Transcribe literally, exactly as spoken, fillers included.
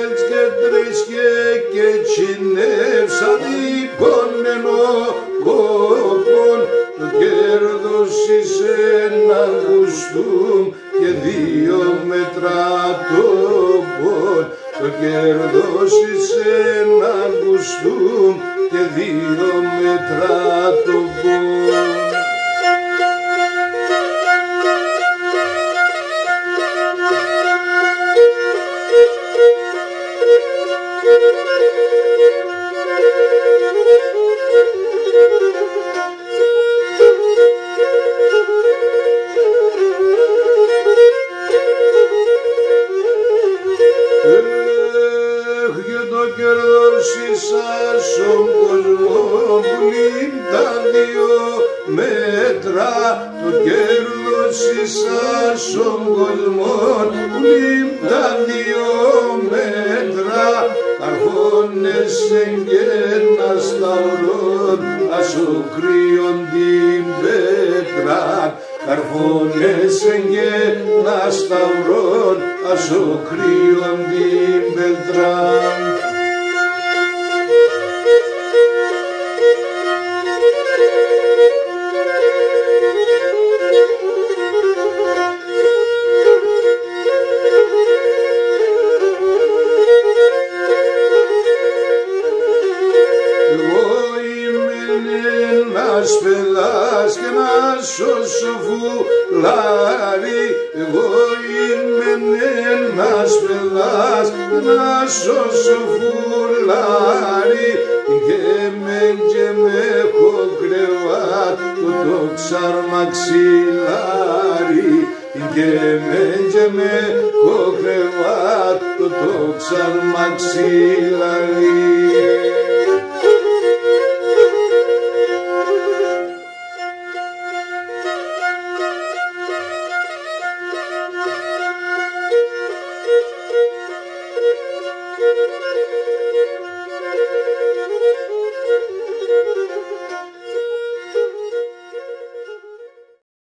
Έτς και τρέχ'ς και, και κινεύ'ς αδίκον ενώκον, το κέρδος εις έναν κουστούμ και δύο μέτρα το πον. Το κέρδος εις έναν κουστούμ και δύο μέτρα το πον. Έχ' και το κέρδος εις άσον κοσμόν πουλείμ' τα δύο μέτρα. Το κέρδος εις άσον κοσμόν πουλείμ' τα δύο μέτρα. Καρφώνεσεν και έναν σταυρόν ασ' σο κρύον την πέτραν. Καρφώνεσεν και έναν σταυρόν ασ' σο κρύον την πέτραν. Εγώ ήμουν ένας πελάς και ένας σο σοφουλάρι. Εγώ ήμουν ένας πελάς και ένας σο σοφουλάρι. Καί'μαι και μ' έχω κρεβάτ' το τόξαρ' μαξιλάρι. Καί'μαι και μ' έχω κρεβάτ' το τόξαρ' μαξιλάρι.